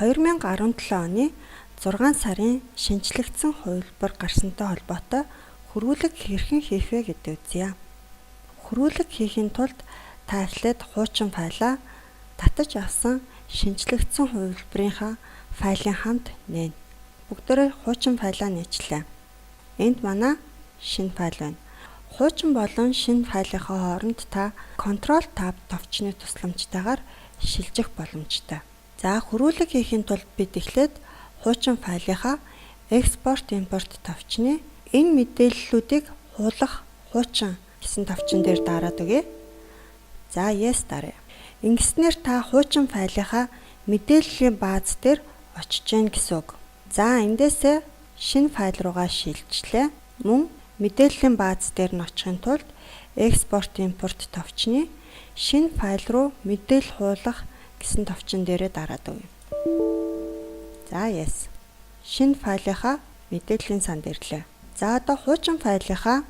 2017 оны 6 сарын шинэчлэгдсэн хувилбар гарсантай холбоотой хөрвүүлэг хэрхэн хийх вэ гэдэг үзье. Хөрвүүлэг хийхийн тулд та эхлээд хуучин файлаа татаж авсан шинэчлэгдсэн хувилбарынхаа файлын хамт нээнэ. Бүгдээрээ хуучин файлаа нээчлээ. Энд манай шинэ файл байна. Хуучин болон шинэ файлынхаа хооронд та Ctrl Tab товчны тусламжтайгаар шилжих боломжтой. За, хөрвүүлэг хийхийн тулд бид эхлээд хуучин файлынхаа экспорт импорт товчны энэ мэдээллүүдийг хуулах хуучин гэсэн товчон дээр дараад өгье. За, yes даръя. Ингэснээр та хуучин файлынхаа мэдээллийн бааз дээр очиж гэн гэсэн үг. За, эндээсээ шинэ файл руугаа шилжлээ. Мөн мэдээллийн бааз дээр нь очихын тулд экспорт импорт товчны шинэ файл руу мэдээлэл хуулах гэсэн товчон дээрээ дараад өгье. За, yes. Шинэ файлынхаа мэдээллийн санд ирлээ. За, одоо хуучин файлынхаа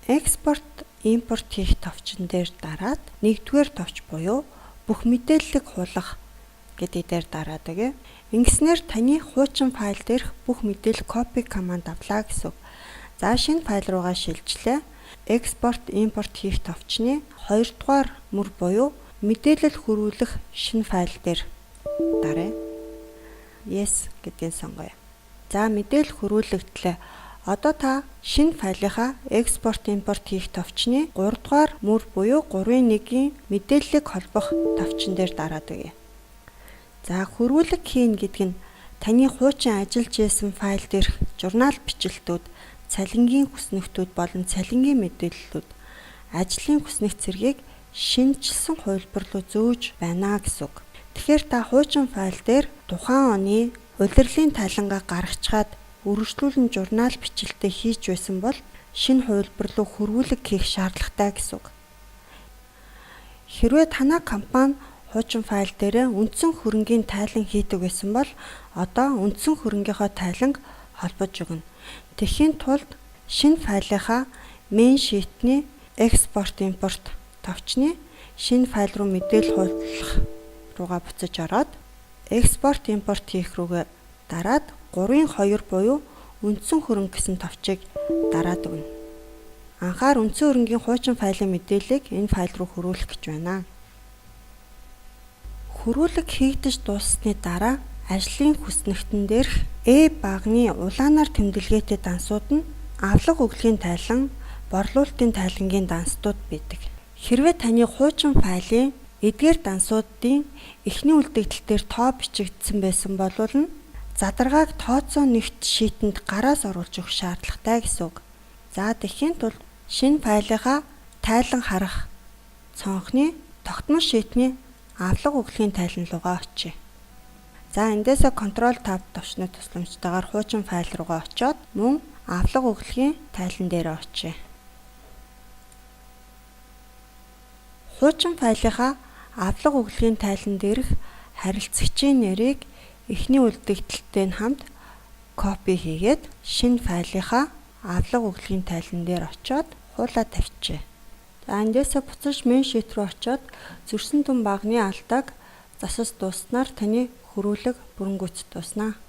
экспорт импорт хийх товчон дээр дараад нэгдүгээр товч буюу бүх мэдээллийг хуулах гэдэг дээр дараад өгье. Ингэснээр таны хуучин файл дээрх бүх мэдээлэл copy command авлаа гэсэн үг. За, шинэ файл руугаа шилжлээ. Экспорт импорт хийх товчны хоёрдугаар мөр буюу мэдээлэл хөрвүүлэх шинэ файл дээр даръя. Yes гэдгийг сонгоё. За, мэдээлэл хөрвүүлэгдлээ. Одоо та шинэ файлынхаа экспорт импорт хийх товчны 3 дугаар мөр буюу 3-1-ийн мэдээллийг холбох товчон дээр дараад өгье. За, хөрвүүлэг хийнэ гэдэг нь таны хуучин ажиллаж байсан файл дээрх журнал бичлэлтүүд, цалингийн хүснэгтүүд болон цалингийн мэдээллүүд, ажлын хүснэгт зэргийг шинэчилсэн хувилбар руу зөөж байна гэсэн үг. Тэгэхээр та хуучин файл дээр тухайн оны улирлын тайлангаа гаргачихаад үргэлжлүүлэн журнал бичлэлтээ хийж байсан бол шинэ хувилбар руу хөрвүүлэг хийх шаардлагатай гэсэн үг. Хэрвээ танай компани хуучин файл дээр үндсэн хөрөнгийн тайлан хийдэг байсан бол одоо үндсэн хөрөнгийнхөө тайланг холбож өгнө. Тэгэхийн тулд шинэ файлынхаа main sheet-ний экспорт импорт товчны шинэ файл руу мэдээлэл хуулах руугаа буцаж ороод экспорт импорт хийх рүүгээ дараад 3-ын 2 буюу үндсэн хөрөнгө гэсэн товчийг дараад өгнө. Анхаар үндсэн хөрөнгийн хуучин файлын мэдээллийг энэ файл руу хөрвүүлэх гэж байна. Хөрвүүлэг хийгдэж дууссаны дараа ажлын хүснэгтэн дээрх Э баганы улаанаар тэмдэглэгээтэй дансууд нь авлага өглөгийн тайлан, борлуулалтын тайлангийн данстууд байдаг. Хэрвээ таны хуучин файлын эдгээр дансуудын эхний үлдэгдэл дээр тоо бичигдсэн байсан бол нь задаргааг тооцоо нэгт sheet энд гараас оруулж өгөх шаардлагатай гэсэн үг. За, тэгэхийн тулд шинэ файлынхаа тайлан харах цонхны тогтмол sheet ний авлага өглөгийн тайлан руугаа очъё. За, эндээсээ Ctrl Tab товчны тусламжтайгаар хуучин файл руугаа очиод мөн авлага өглөгийн тайлан дээр очъё. Хуучин файлынхаа авлага өглөгийн тайлан дээрх харилцагчийн нэрийг эхний үлдэгдэлтэй нь хамт copy хийгээд шинэ файлынхаа авлага өглөгийн тайлан дээр очиод хуулаад тавьчихъя. За, эндээсээ буцаж main sheet рүү очиод зөрсөн дүн баганы алдааг засаж дууссанаар таны хөрвүүлэг бүрэн гүйцэд дууснаа.